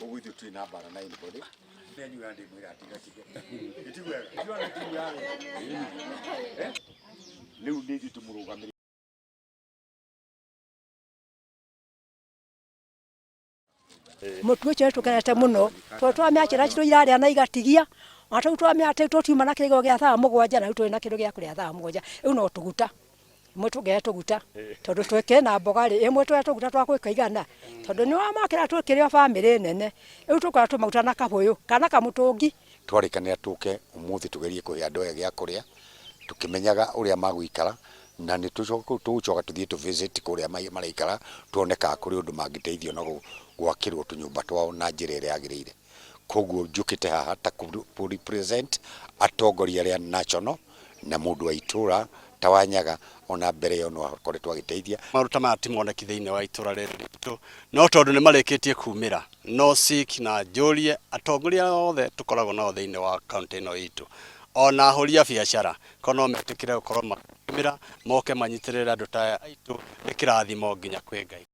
Koguo ithuĩ tũtirĩ na mbara na anybody. Nĩ anyuaga ndĩmwĩra atigatige. Ĩ ti wega? Ithuĩ nĩ timu ya wega. Rĩu nĩ ithuĩ tũmũrũgamĩrĩire. Mũtu ũcio nĩtũkenete mũno tondũ twamĩakĩra citũ irarĩa na igatigia ona rĩu twamĩa tũtiuma na kĩgego gĩa thaa mũgwanja na rĩu tũrĩ na kĩndũ gĩa kũrĩa thaa mũgwanja rĩu no tũguta ĩmwe tuongerere tũguta tondũ twĩkĩre na mboga rĩ ĩmwe tũrĩa tũguta twa gwĩka igana tondũ nĩ wamakĩra twĩkĩre o bamĩrĩ nene rĩu tũkora tũmaguta na kabũyũ kana kamũtũngi. Twarĩkanĩra tũke ũmũthĩ tũgerie kũhe andũ aya gĩa kũrĩa tũkĩmenyaga ũrĩa magũikara na nĩ tũgũcoka tũthiĩ tũ visit kũrĩa maraikara tuone kana kũrĩ ũndũ mangĩteithio na gwakĩrwo tũnyũmba twao na njĩra ĩrĩa yagĩrĩire. Koguo njũkĩte haha ta kũ represent atongoria arĩa national na mũndũ wa itũra ta Wanyaga ona mbere ĩyo no akoretwo agĩteithia. Maũndũ ta maya ti moneki thĩinĩ wa itũra rĩrĩ ritũ, no tondũ nĩ marĩkĩtie kumĩra, no seek na njũrie atongoria othe tũkoragwo nao thĩinĩ wa kaũntĩ ĩno itũ, ona ahũri a biacara, korwo no metĩkĩre gũkorwo makiumĩra, moke manyitĩrĩre andũ ta aya aitũ, nĩ kĩrathimo nginya kwĩ Ngai.